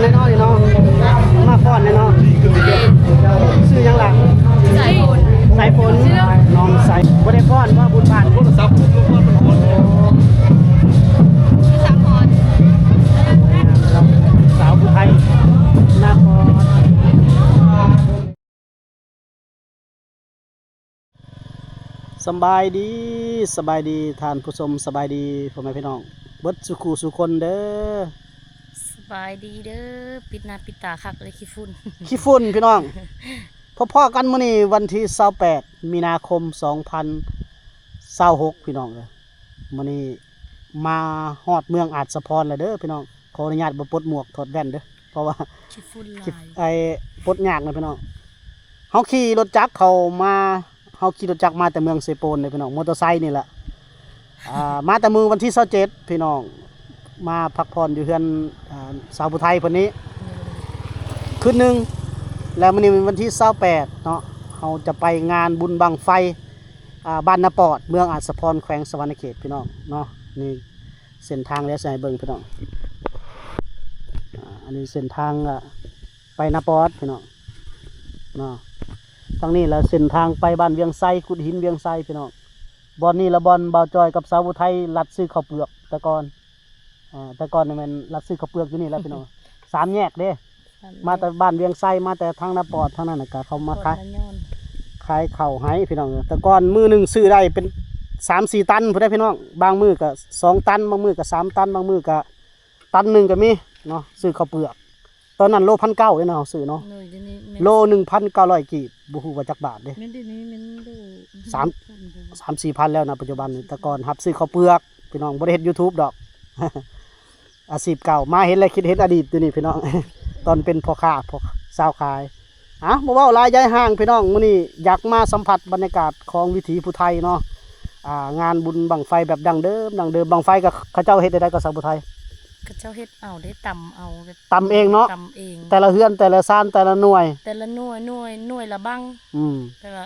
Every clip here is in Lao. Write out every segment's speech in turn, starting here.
ແນ່ນອນເນາະ ມາຟ້ອນແນ່ນອນ. ຊື່ຫຍັງລະ? ສາຍຝົນ. ສາຍຝົນ ນ້ອງສາຍ ບໍ່ໄດ້ຟ້ອນວ່າບຸນບ້ານ. ໂທລະສັບ ສາວຜູ້ໄທນະຄອນ. ສຳບາຍດີ ສະບາຍດີທ່ານຜູ້ຊົມ ສະບາຍດີພໍ່ແມ່ພີ່ນ້ອງເບິດສູ່ຄູ່ສູ່ຄົນເດີ. ສະບາຍດີເດີ ປິດໜ້າປິດຕາຄັກເລີຍ ຂີ້ຝຸ່ນ ຂີ້ຝຸ່ນພີ່ນ້ອງ. ພໍ້ໆກັນມື້ນີ້ວັນທີຊາວແປດ ມີນາຄົມ ສອງພັນຊາວຫົກ ພີ່ນ້ອງເອີຍ. ມື້ນີ້ມາຮອດເມືອງອາດສະພອນແລ້ວເດີພີ່ນ້ອງ. ຂໍອະນຸຍາດບໍ່ປົດໝວກ ຖອດແວ່ນເດີ ເພາະວ່າຂີ້ຝຸ່ນຫຼາຍ ໄອ້ປົດຍາກນະພີ່ນ້ອງ. ເຮົາຂີ່ລົດຈັກເຂົ້າມາ ເຮົາຂີ່ລົດຈັກມາແຕ່ເມືອງເຊໂປນເດ້ພີ່ນ້ອງ ມໍເຕີໄຊນີ້ແຫຼະ. ອ່າ ມາແຕ່ມື້ວັນທີຊາວເຈັດພີ່ນ້ອງ ມາພັກຜ່ອນຢູ່ເຮືອນ ອ່າ ສາວຜູ້ໄທເພິ່ນນີ້ຄືນໜຶ່ງ ແລ້ວມື້ນີ້ເປັນວັນທີຊາວແປດເນາະ ເຮົາຈະໄປງານບຸນບັ້ງໄຟ ອ່າ ບ້ານນາປອດ ເມືອງອາດສະພອນ ແຂວງສະຫວັນນະເຂດພີ່ນ້ອງເນາະ. ນີ້ເສັ້ນທາງ ດຽວຊິໃຫ້ເບິ່ງພີ່ນ້ອງ. ອ່າ ອັນນີ້ເສັ້ນທາງ ອ່າ ໄປນາປອດພີ່ນ້ອງເນາະ. ທາງນີ້ລະເສັ້ນທາງໄປບ້ານວຽງໄຊ ກຸດຫີນວຽງໄຊພີ່ນ້ອງ. ບ່ອນນີ້ລະບ່ອນບ່າວຈອຍກັບສາວຜູ້ໄທລັດຊື້ເຂົ້າເປືອກແຕ່ກ່ອນ. ອ່າ ແຕ່ກ່ອນນີ້ແມ່ນລັດຊື້ເຂົ້າເປືອກຢູ່ນີ້ແຫຼະພີ່ນ້ອງ. ສາມແຍກເດ້ ສາມແຍກ ມາແຕ່ບ້ານວຽງໄຊ ມາແຕ່ທາງນາປອດທາງນັ້ນນະ ກະເຂົ້າມາຂາຍ ນາຍອນ ຂາຍເຂົ້າໃຫ້ພີ່ນ້ອງ. ແຕ່ກ່ອນມື້ໜຶ່ງຊື້ໄດ້ເປັນສາມສີ່ຕັນພຸ້ນເດ້ພີ່ນ້ອງ. ບາງມື້ກະສອງຕັນ ບາງມື້ກະສາມຕັນ ບາງມື້ກະຕັນໜຶ່ງກະມີເນາະ ຊື້ເຂົ້າເປືອກ. ຕອນນັ້ນໂລພັນເກົ້າເດ້ເນາະ ເຮົາຊື້ເນາະ. ໂດຍ ດຽວນີ້ແມ່ນ ໂລໜຶ່ງພັນເກົ້າຮ້ອຍກີບ ບໍ່ຮູ້ວ່າຈັກບາດເດ້. ແມ່ນ ດຽວນີ້ແມ່ນໂລ ສາມ ສາມສີ່ພັນແລ້ວນະ ປັດຈຸບັນນີ້. ແຕ່ກ່ອນຮັບຊື້ເຂົ້າເປືອກພີ່ນ້ອງ ບໍ່ໄດ້ເຮັດ YouTube ດອກ ອາຊີບເກົ່າ. ມາເຫັນແລ້ວຄິດເຫັນອະດີດຢູ່ນີ້ພີ່ນ້ອງ ຕອນເປັນພໍ່ຄ້າ ພໍ່ຊາວຂາຍ. ອ່ະ ບໍ່ເວົ້າຫຼາຍຢາຍຫ່າງພີ່ນ້ອງ ມື້ນີ້ຢາກມາສຳຜັດບັນຍາກາດຂອງວິຖີຜູ້ໄທເນາະ. ອ່າ ງານບຸນບັ້ງໄຟແບບດັ້ງເດີມ ດັ້ງເດີມ. ບັ້ງໄຟກໍເຂົາເຈົ້າເຮັດແນວໃດກໍ ສາວຜູ້ໄທ? ເຂົາເຈົ້າເຮັດເອົາເດ້ ຕຳເອົາແບບ ຕຳເອງເນາະ ຕຳເອງ ແຕ່ລະເຮືອນ ແຕ່ລະຊານ ແຕ່ລະໜ່ວຍ ແຕ່ລະໜ່ວຍ ໜ່ວຍ ໜ່ວຍລະບັ້ງ. ອືມ ແຕ່ລະ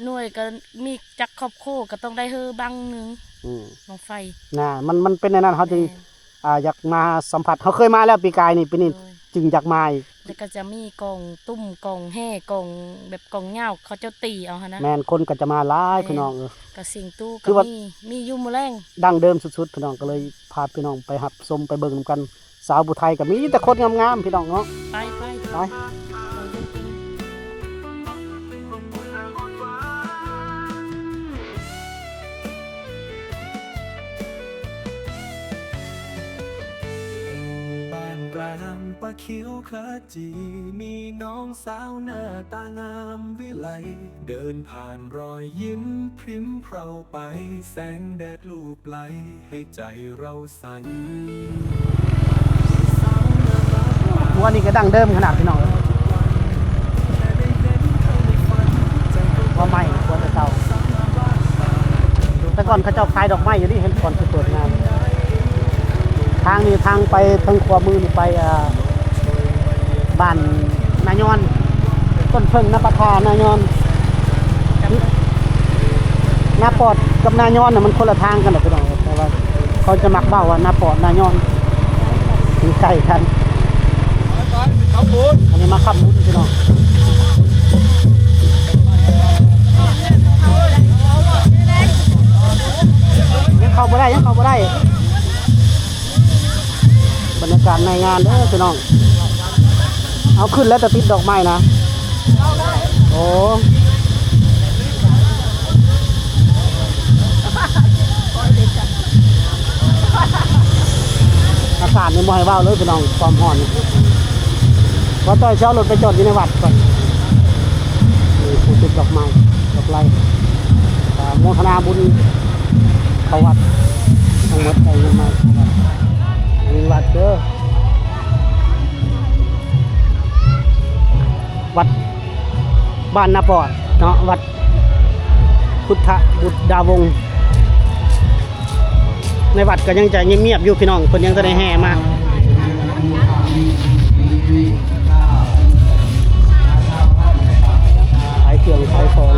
ໜ່ວຍກໍມີຈັກຄອບຄົວກໍຕ້ອງໄດ້ເຮີບັ້ງໜຶ່ງ. ອືມ ບັ້ງໄຟນະ ມັນ ມັນເປັນແນວນັ້ນ ເຮົາຈຶ່ງ ແມ່ນ ອ່າ ຢາກມາສຳຜັດ. ເຮົາເຄີຍມາແລ້ວປີກາຍນີ້ ປີນີ້ ໂດຍ ຈຶ່ງຢາກມາອີກ. ແລ້ວກໍຈະມີກອງຕຸ້ມ ກອງແຮ່ ກອງແບບກອງຍາວ ເຂົາເຈົ້າຕີເອົາຫັ້ນນະ. ແມ່ນ ຄົນກໍຈະມາຫຼາຍ ແມ່ນ ພີ່ນ້ອງເອີຍ. ກໍສິງຕູ ຄືວ່າ ກໍມີ ມີຢູ່ມື້ແລງ ດັ້ງເດີມສຸດໆ ພີ່ນ້ອງ. ກໍເລີຍພາພີ່ນ້ອງໄປຮັບຊົມ ໄປເບິ່ງນຳກັນ. ສາວຜູ້ໄທກໍມີແຕ່ຄົນງາມໆ ພີ່ນ້ອງເນາະ. ໄປ ໄປ ໄປ. ບ້ານກາງປາຂຽວຂະຈີ ມີນ້ອງສາວໜ້າຕາງາມວິໄລ ເດີນຜ່ານ ຫົວນີ້ກໍດັ້ງເດີມຂະໜາດ ພີ່ນ້ອງເອີຍ. ຫົວໃໝ່ ຫົວແຕ່ເກົ່າ. ແຕ່ກ່ອນເຂົາເຈົ້າຂາຍດອກໄມ້ຢູ່ນີ້ ເຫັນກ່ອນຊິເປີດງານ. ທາງນີ້ ທາງໄປທາງຂວາມືນີ້ໄປ ອ່າ ບ້ານນາຍອນ ຕົ້ນເຜິ້ງນາປະທານາຍອນ. ນາປອດກັບນາຍອນນະ ມັນຄົນລະທາງກັນນະພີ່ນ້ອງ ແຕ່ວ່າເຂົາຈະມັກເວົ້າວ່ານາປອດນາຍອນ ຢູ່ໃກ້ກັນ. ອັນນີ້ມາຄ້ຳບຸນພີ່ນ້ອງ ຍັງເຂົ້າບໍ່ໄດ້ ຍັງເຂົ້າບໍ່ໄດ້. ບັນຍາກາດໃນງານເດີພີ່ນ້ອງ. ເອົາຂຶ້ນແລ້ວ ແຕ່ຕິດດອກໄມ້ນະ. ໂອ້ ອາກາດນີ້ບໍ່ໃຫ້ເວົ້າເລີຍພີ່ນ້ອງ ຄວາມຮ້ອນນີ້. ບໍ່ຕ້ອຍ ຊິເອົາລົດໄປຈອດຢູ່ໃນວັດກ່ອນ. ນີ້ຜູ້ຕິດດອກໄມ້ ດອກໄລ່ ອາ ໂມທະນາບຸນເຂົ້າວັດທັງໝົດ ໄດ້ເງິນມາ. ອັນນີ້ວັດເດີ ວັດບ້ານນາປອດເນາະ ວັດພຸດທະບຸດດາວົງ. ໃນວັດກໍຍັງຈະງຽບໆຢູ່ພີ່ນ້ອງ ເພິ່ນຍັງບໍ່ໄດ້ແຫ່ມາ. ຂາຍເຄື່ອງຂາຍຂອງ.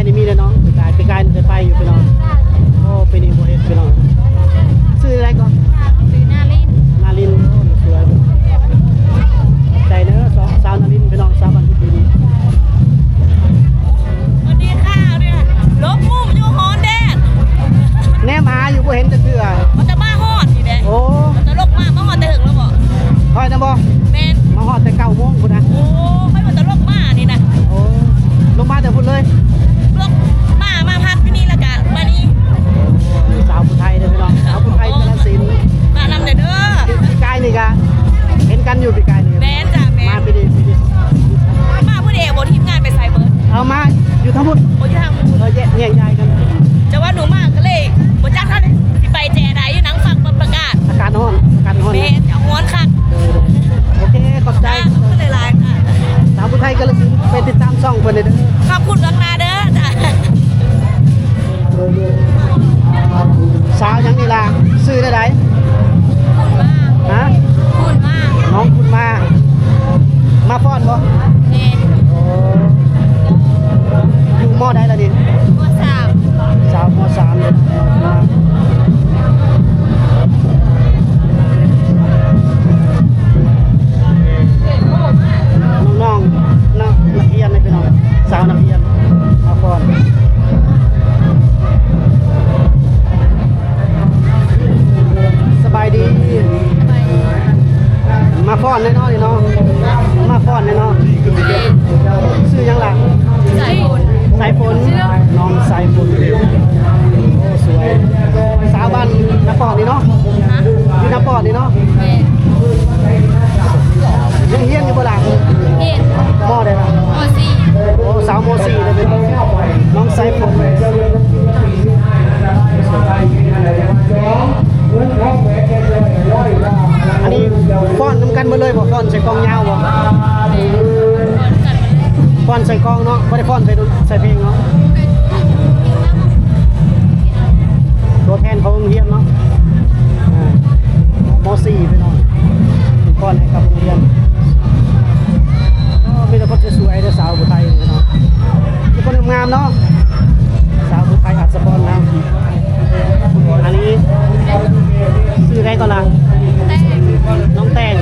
ນີ້ມີແລ້ວເນາະ ປີກາຍ ປີກາຍໄດ້ໄປຢູ່ພີ່ນ້ອງ. ໂອ້ ປີນີ້ບໍ່ເຫັນພີ່ນ້ອງ. ຊື່ໃດກໍ? ຊື່ນາລິນ. ນາລິນ ໂອ້ ສວຍ ໃຈເດີ ສາວນາລິນພີ່ນ້ອງ ສາວບ້ານພຸດດິນ. ສະຫວັດດີຄ່ະ ຫຼົບມຸມຢູ່ຮ້ອນແດດ ແນມຫາຢູ່ບໍ່ເຫັນຈັກເທື່ອ. ວ່າຈະມາຮອດນີ້ແຫຼະ. ໂອ້ ວ່າຈະລົງມາ ມາຮອດແຕ່ເຫິງແລ້ວບໍ່? ຂ້ອຍນະບໍ່? ແມ່ນ ມາຮອດແຕ່ເກົ້າໂມງພຸ້ນນະ. ໂອ້ ຂ້ອຍວ່າຈະລົງມານີ້ນະ. ໂອ້ ລົງມາແຕ່ພຸ້ນເລີຍ? ລົງມາ ມາພັກຢູ່ນີ້ແລ້ວກະມານີ້. ສາວຜູ້ໄທເດີພີ່ນ້ອງ ສາວຜູ້ໄທກາລະສິນ ມານຳແດ່ເດີ. ປີກາຍນີ້ກະເຫັນກັນຢູ່ ປີກາຍນີ້. ແມ່ນຈ້ະ ແມ່ນ ມາປີນີ້ ປີນີ້ ມາຜູ້ດຽວບໍ່? ທີມງານໄປໃສເບິດ? ເອົາມາຢູ່ທາງພຸ້ນ. ໂອ້ ຢູ່ທາງ ເອີ ແຍກ ແຍກຍ້າຍກັນ. ຈະວ່າໜູມາກໍເລີຍບໍ່ຈັກທັນຊິໄປແຈໃດ ຢູ່ນັ່ງຟັງເພິ່ນປະກາດ. ອາກາດຮ້ອນ ອາກາດຮ້ອນ. ແມ່ນ ຈະຮ້ອນຄັກ. ໂອເຄ ຂອບໃຈ ອ່າ ຂອບໃຈຫຼາຍໆ ອ່າ ສາວຜູ້ໄທກາລະສິນ ໄປຕິດຕາມຊ່ອງເພິ່ນເດີ. ຂອບຄຸນລ່ວງໜ້າເດີ ສາວຫຍັງນີ້ລະ? ຊື່ແນວໃດ? ຄຸນມາ. ຮະ? ຄຸນມາ. ນ້ອງຄຸນມາ ມາຟ້ອນບໍ່? ແມ່ນ. ໂອ້ ຢູ່ ມໍໃດລະນີ້? ມໍສາມ. ສາວ ມໍສາມເດ້. ນ້ອງໆ ນະ ນັກຮຽນເດ້ພີ່ນ້ອງ ສາວນັກຮຽນມາຟ້ອນ. ສະບາຍດີ. ສະບາຍດີ. ມາຟ້ອນແນ່ນອນນີ້ເນາະ ມາຟ້ອນແນ່ນອນ. ຊື່ຫຍັງລະ? ສາຍຝົນ. ສາຍຝົນ ນ້ອງສາຍຝົນ. ໂອ້ ສວຍ ສາວບ້ານນາປອດນີ້ເນາະ? ຮະ? ຢູ່ນາປອດນີ້ເນາະ? ແມ່ນ. ຍັງຮຽນຢູ່ບໍ່ລະ? ຮຽນ. ມໍໃດລະ? ມໍສີ່. ໂອ້ ສາວມໍສີ່ເດີ ນ້ອງສາຍຝົນ. ອັນນີ້ຟ້ອນນຳກັນໝົດເລີຍບໍ່? ຟ້ອນໃສ່ກ້ອງຍາວບໍ່? ຟ້ອນໃສ່ກ້ອງເນາະ ບໍ່ໄດ້ຟ້ອນໃສ່ ໃສ່ເພງເນາະ. ຕົວແທນຂອງໂຮງຮຽນເນາະ ອ່າ ມໍສີ່ ພີ່ນ້ອງ ຟ້ອນໃຫ້ກັບໂຮງຮຽນ. ໂອ້ ມີແຕ່ຄົນສວຍໆເດີ ສາວຜູ້ໄທພີ່ນ້ອງ ມີຄົນງາມໆເນາະ ສາວຜູ້ໄທອັດສະພອນນຳ. ອັນນີ້ຊື່ໃດກໍລະ? ແຕງ. ນ້ອງແຕງ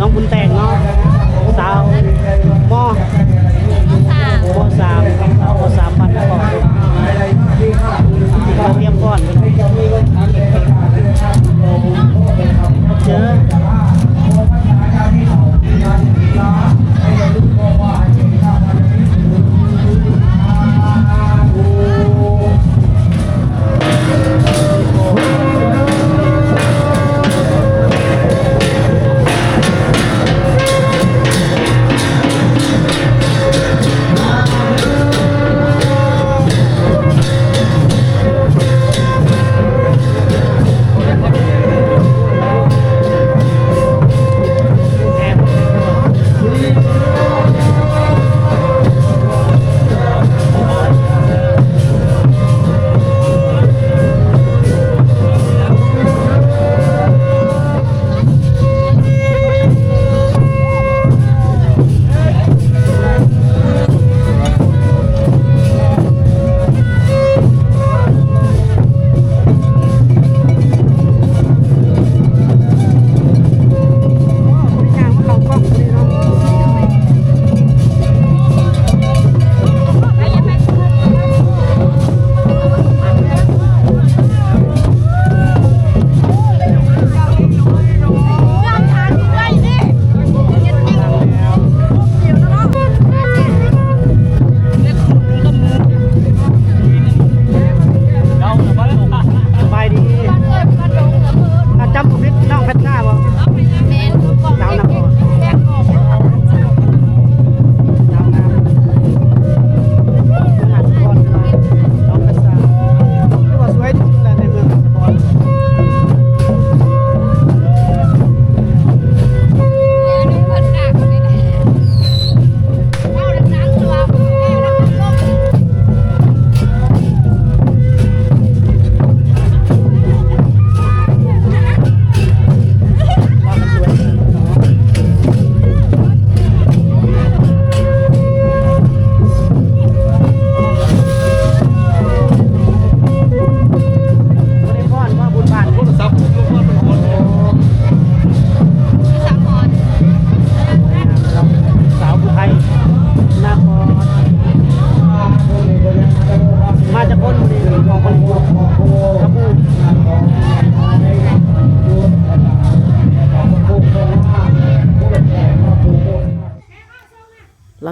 ນ້ອງບຸນແຕງເນາະ ສາວ ມໍ ມໍສາມ ມໍສາມ ບ້ານນາປອດ ກຳລັງຕຽມຟ້ອນ. ເຈີ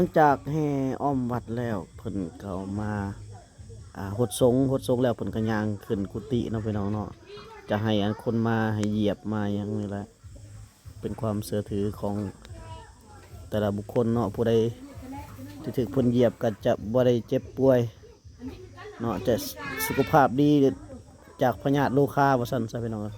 ຫຼັງຈາກແຫ່ອ້ອມວັດແລ້ວ ເພິ່ນກໍເອົາມາ ອ່າ ຫົດສົງ ຫົດສົງແລ້ວເພິ່ນກໍຍ່າງຂຶ້ນກຸຕິເນາະ ພີ່ນ້ອງເນາະ. ຈະໃຫ້ອັນຄົນມາໃຫ້ຢຽບມາຫຍັງນີ້ແຫຼະ ເປັນຄວາມເຊື່ອຖືຂອງແຕ່ລະບຸກຄົນເນາະ. ຜູ້ໃດທີ່ຖືກເພິ່ນຢຽບກໍຈະບໍ່ໄດ້ເຈັບປ່ວຍເນາະ ຈະສຸຂະພາບດີຈາກພະຍາດໂລຄາ ວ່າຊັ້ນຊະ ພີ່ນ້ອງເອີຍ.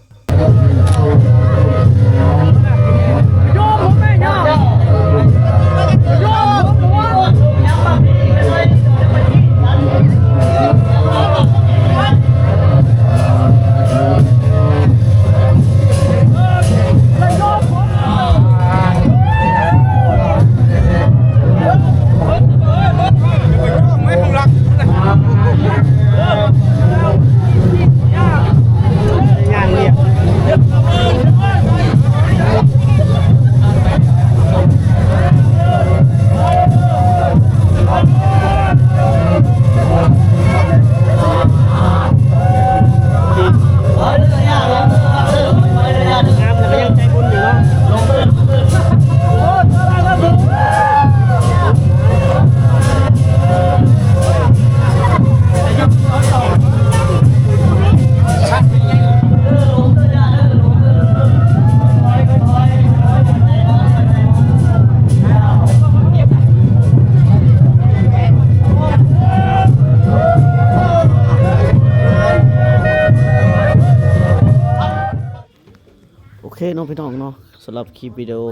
ໂອເຄເນາະ ພີ່ນ້ອງເນາະ, ສຳລັບຄລິບວິດີໂອ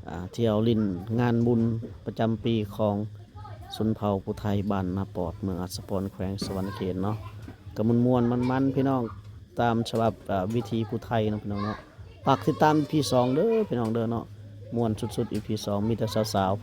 ອ່າ ທ່ຽວຫຼິ້ນງານບຸນປະຈຳປີຂອງຊົນເຜົ່າຜູ້ໄທ ບ້ານນາປອດ ເມືອງອັດສະພອນ ແຂວງສະຫວັນນະເຂດເນາະ, ກໍມ່ວນໆ ມັນໆ ພີ່ນ້ອງ, ຕາມສະບັບ ອ່າ ວິຖີຜູ້ໄທເນາະ ພີ່ນ້ອງເນາະ. ຝາກຕິດຕາມ ອີ ພີ ສອງເດີ ພີ່ນ້ອງເດີເນາະ, ມ່ວນສຸດໆ ອີ ພີ ສອງ ມີແຕ່ສາວໆ.